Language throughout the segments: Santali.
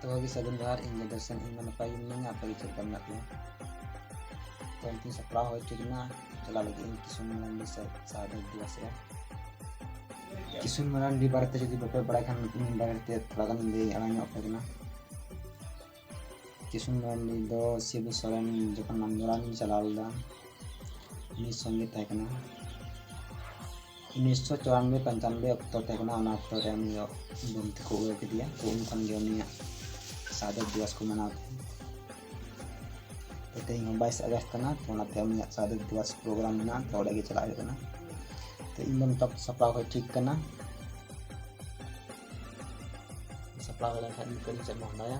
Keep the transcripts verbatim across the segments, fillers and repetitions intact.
ᱡᱚᱛᱚ ᱠᱚᱜᱮ ᱥᱟᱹᱜᱩᱱ ᱡᱚᱦᱟᱨ, ᱤᱧ ᱜᱮ ᱫᱚᱨᱥᱚᱱ, ᱤᱧ ᱫᱚ ᱱᱟᱯᱟᱭ ᱜᱮ ᱢᱤᱱᱟᱹᱧᱟ, ᱟᱯᱮ ᱜᱮ ᱪᱮᱫ ᱞᱮᱠᱟ ᱢᱮᱱᱟᱜ ᱯᱮᱭᱟ? ᱛᱚ, ᱤᱧ ᱥᱟᱯᱲᱟᱣ ᱦᱩᱭ ᱦᱚᱪᱚ ᱠᱟᱱᱟ, ᱪᱟᱞᱟᱜ ᱞᱟᱹᱜᱤᱫ ᱤᱧ ᱠᱤᱥᱩᱱ ᱢᱟᱨᱟᱱᱰᱤ ᱥᱮ ᱥᱟᱦᱮᱵᱽ ᱫᱤᱵᱚᱥ ᱨᱮ᱾ ᱠᱤᱥᱩᱱ ᱢᱟᱨᱟᱱᱰᱤ ᱵᱟᱨᱮᱛᱮ ᱡᱩᱫᱤ ᱵᱟᱯᱮ ᱵᱟᱲᱟᱭ ᱠᱷᱟᱱ, ᱩᱱᱤ ᱵᱟᱨᱮᱛᱮ ᱛᱷᱚᱲᱟ ᱜᱟᱱ ᱞᱟᱹᱭ ᱟᱲᱟᱝ ᱧᱚᱜ ᱟᱯᱮ ᱠᱟᱱᱟ᱾ ᱠᱤᱥᱩᱱ ᱢᱟᱨᱟᱱᱰᱤ ᱫᱚ ᱥᱤᱵᱩ ᱥᱚᱨᱮᱱ ᱡᱚᱠᱷᱚᱱ ᱟᱱᱫᱳᱞᱚᱱ ᱪᱟᱞᱟᱣ ᱞᱮᱫᱟ, ᱩᱱᱤ ᱥᱚᱸᱜᱮ ᱛᱟᱦᱮᱸ ᱠᱟᱱᱟ᱾ ᱩᱱᱤᱥᱥᱚ ᱪᱩᱨᱟᱱᱵᱳᱭ ᱯᱚᱧᱪᱟᱱᱵᱳᱭ ᱚᱠᱛᱚ ᱛᱟᱦᱮᱸ ᱠᱟᱱᱟ, ᱚᱱᱟ ᱚᱠᱛᱚ ᱨᱮ ᱩᱱᱤ ᱫᱚ ᱵᱚᱢ ᱛᱮᱠᱚ ᱩᱲᱟᱹᱣ ᱠᱮᱫᱮᱭᱟ᱾ ᱛᱚ, ᱩᱱ ᱠᱷᱚᱱ ᱜᱮ ᱩᱱᱤᱭᱟᱜ ᱥᱟᱦᱮᱵᱽ ᱫᱤᱵᱚᱥ ᱠᱚ ᱢᱟᱱᱟᱣ ᱛᱟᱦᱮᱸᱱᱟ᱾ ᱛᱚ, ᱛᱮᱦᱮᱧ ᱦᱚᱸ ᱵᱟᱭᱤᱥ ᱟᱜᱚᱥᱴ ᱠᱟᱱᱟ, ᱛᱚ ᱚᱱᱟᱛᱮ ᱩᱱᱤᱭᱟᱜ ᱥᱟᱦᱮᱵᱽ ᱫᱤᱵᱚᱥ ᱯᱨᱳᱜᱨᱟᱢ ᱢᱮᱱᱟᱜᱼᱟ, ᱛᱚ ᱚᱸᱰᱮ ᱜᱮ ᱪᱟᱞᱟᱜ ᱦᱩᱭᱩᱜ ᱠᱟᱱᱟ᱾ ᱛᱚ, ᱤᱧ ᱫᱚ ᱱᱤᱛᱚᱜ ᱥᱟᱯᱲᱟᱣ ᱦᱚᱸ ᱴᱷᱤᱠ ᱠᱟᱱᱟ᱾ ᱥᱟᱯᱲᱟᱣ ᱦᱩᱭ ᱞᱮᱱᱠᱷᱟᱱ ᱢᱤᱫ ᱜᱷᱟᱹᱲᱤᱡ ᱪᱮᱫ ᱵᱚᱱ ᱦᱟᱸᱰᱟᱭᱟ᱾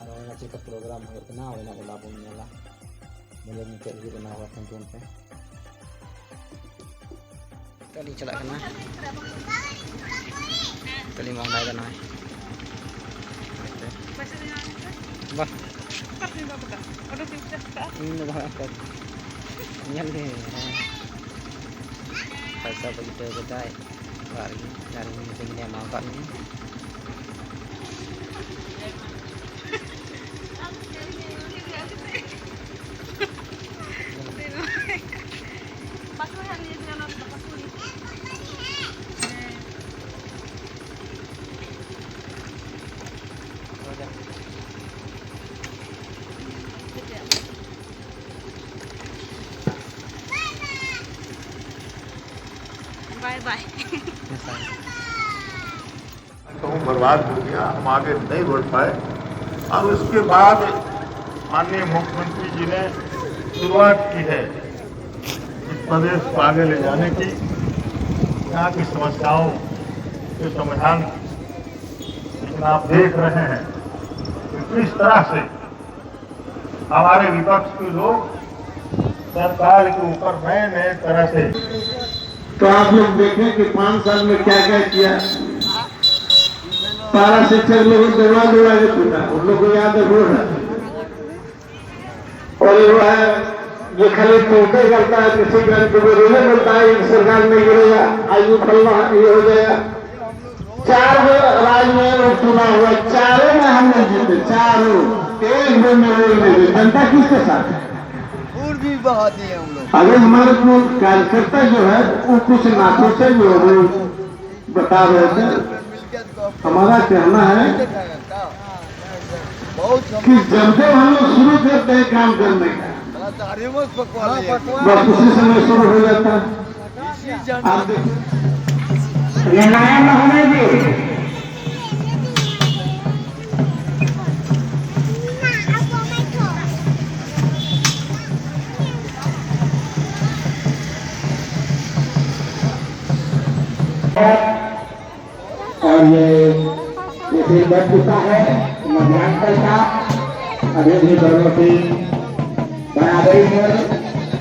ᱟᱨ ᱚᱸᱰᱮᱱᱟᱜ ᱪᱮᱫ ᱞᱮᱠᱟ ᱯᱨᱳᱜᱨᱟᱢ ᱦᱩᱭᱩᱜ ᱠᱟᱱᱟ, ᱚᱸᱰᱮᱱᱟᱜ ᱜᱮ ᱞᱟᱵᱷ ᱵᱚᱱ ᱧᱮᱞᱟ᱾ ᱧᱮᱞ ᱢᱩᱪᱟᱹᱫ ᱦᱩᱭᱩᱜ ᱠᱟᱱᱟ, ᱦᱚᱲ ᱴᱷᱮᱱ ᱴᱷᱮᱱ ᱛᱮ᱾ ᱱᱤᱛᱚᱜ ᱞᱤᱧ ᱪᱟᱞᱟᱜ ᱠᱟᱱᱟ᱾ ᱱᱤᱛᱚᱜ ᱞᱤᱧ ᱢᱚᱦᱰᱟᱭᱮᱫᱟ ᱱᱚᱜᱼᱚᱭ᱾ ᱵᱟ᱾ ᱤᱧ ᱫᱚ ᱵᱟᱝ ᱚᱠᱚᱭ᱾ ᱧᱮᱞ ᱢᱮ, ᱦᱮᱸ᱾ ᱯᱚᱭᱥᱟ ᱵᱟᱹᱜᱤ ᱦᱚᱴᱚ ᱠᱟᱫᱟᱭ ᱚᱲᱟᱜ ᱨᱮᱜᱮ, ᱡᱟᱦᱟᱸ ᱨᱮᱜᱮ ᱢᱤᱛᱟᱹᱧ ᱠᱟᱱᱟ, ᱮᱢᱟᱣ ᱠᱟᱜ ᱢᱮ᱾ Bye bye. कहूँ बर्बाद हो गया, हम आगे नहीं बढ़ पाए। और उसके बाद माननीय मुख्यमंत्री जी ने शुरुआत की है इस प्रदेश को आगे ले जाने की, यहाँ की समस्याओं के समाधान की। लेकिन आप देख रहे हैं कि किस तरह से हमारे विपक्ष के लोग सरकार के ऊपर नए नए तरह से। तो आप लोग देखें कि पाँच साल में क्या क्या किया। पारा शिक्षक लोग दौड़ा दौड़ा के पीटा, उन लोग को याद है, वो है। और ये वो है, ये खाली टोटे करता है, किसी का बोलता है, ये सरकार नहीं गिरेगा, आयु फलना, ये हो जाएगा। चार बार राज में चुनाव हुआ, चारों में हम नहीं जीते, चारों, एक भी में वो नहीं जीते। जनता किसके साथ है? वोट भी बहा दिए हम लोग। अगर हमारे को कार्यकर्ता जो है वो कुछ ना सोचे, जो वो बता रहे थे, मिलकर तो अब हमारा कहना है बहुत हम कि जब जब हम लोग शुरू करते हैं काम करने का, बड़ा दाढ़ी में पकवा लिया। बस उसी समय शुरू हो जाता है। इसी जन आप देखिए, ये नारायण महोदय जी। और ये ये फिर बच चुका है मध्यांचल का। अभी भी दोनों टीम बराबरी में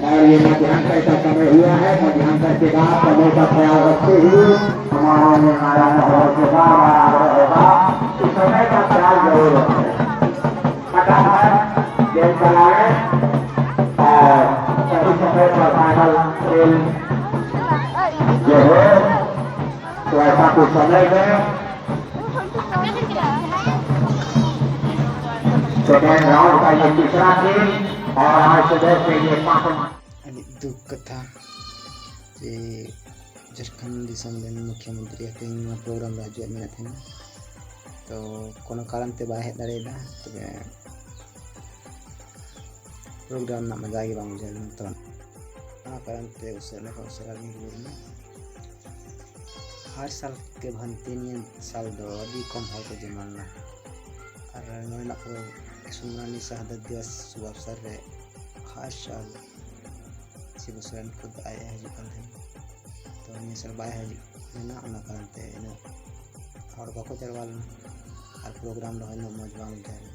और ये मध्यांचल का समय हुआ है। मध्यांचल के बाद समय का ख्याल रखते हुए हमारा ये नारायण होगा, बार बार आग्रह होगा कि समय का ख्याल जरूर रखें। फटाफट गेंद चलाएं और सही समय पर फाइनल खेल जो हो तो ऐसा कुछ समय में सेकेंड राउंड का ये तीसरा खेल और आज सुबह से ये पांच ᱟᱹᱰᱤ ᱫᱩᱠ ᱠᱟᱛᱷᱟ ᱡᱮ ᱡᱷᱟᱲᱠᱷᱚᱸᱰ ᱫᱤᱥᱚᱢ ᱨᱮᱱ ᱢᱩᱠᱷᱭᱚᱢᱚᱱᱛᱨᱤ ᱛᱮᱦᱮᱧ ᱱᱚᱣᱟ ᱯᱨᱳᱜᱨᱟᱢ ᱨᱮ ᱦᱤᱡᱩᱜ ᱢᱮᱱᱮᱫ ᱛᱟᱦᱮᱱᱟ, ᱛᱚ ᱠᱳᱱᱳ ᱠᱟᱨᱚᱱ ᱛᱮ ᱵᱟᱭ ᱦᱮᱡ ᱫᱟᱲᱮᱭᱟᱫᱟ᱾ ᱛᱚᱵᱮ ᱯᱨᱳᱜᱨᱟᱢ ᱨᱮᱱᱟᱜ ᱢᱟᱡᱟ ᱜᱮ ᱵᱟᱝ ᱵᱩᱡᱷᱟᱹᱣ ᱞᱮᱱᱟ᱾ ᱛᱚ ᱚᱱᱟ ᱠᱟᱨᱚᱱ ᱛᱮ ᱩᱥᱟᱹᱨᱟ ᱠᱷᱚᱱ ᱩᱥᱟᱹᱨᱟ ᱞᱤᱧ ᱨᱩᱣᱟᱹᱲ ᱮᱱᱟ᱾ ᱦᱟᱨ ᱥᱟᱞ ᱠᱮ ᱵᱷᱟᱱᱛᱤ ᱱᱤᱭᱟᱹ ᱥᱟᱞ ᱫᱚ ᱟᱹᱰᱤ ᱠᱚᱢ ᱦᱚᱲ ᱠᱚ ᱡᱚᱢᱟ ᱞᱮᱱᱟ᱾ ᱟᱨ ᱱᱚᱰᱮᱱᱟᱜ ᱠᱚ ᱥᱩᱢᱨᱟᱱᱤ ᱥᱟᱦᱟᱫᱟᱛ ᱫᱤᱵᱚᱥ ᱥᱩᱵᱷ ᱚᱵᱥᱚᱨ ᱨᱮ ᱦᱟᱨ ᱥᱟᱞ ᱥᱤᱵᱩ ᱥᱚᱨᱮᱱ ᱠᱷᱩᱫ ᱟᱡ ᱮ ᱦᱤᱡᱩᱜ ᱠᱟᱱ ᱛᱟᱦᱮᱸᱱᱟ᱾ ᱛᱚ ᱱᱤᱭᱟᱹ ᱥᱟᱞ ᱵᱟᱭ ᱦᱤᱡᱩᱜ ᱞᱮᱱᱟ, ᱚᱱᱟ ᱠᱟᱨᱚᱱ ᱛᱮ ᱤᱱᱟᱹᱜ ᱦᱚᱲ ᱵᱟᱠᱚ ᱡᱟᱨᱣᱟ ᱞᱮᱱᱟ ᱟᱨ ᱯᱨᱳᱜᱨᱟᱢ ᱨᱮᱦᱚᱸ ᱤᱱᱟᱹᱜ ᱢᱚᱡᱽ ᱵᱟᱝ ᱵᱩᱡᱷᱟᱹᱣ ᱞᱮᱱᱟ᱾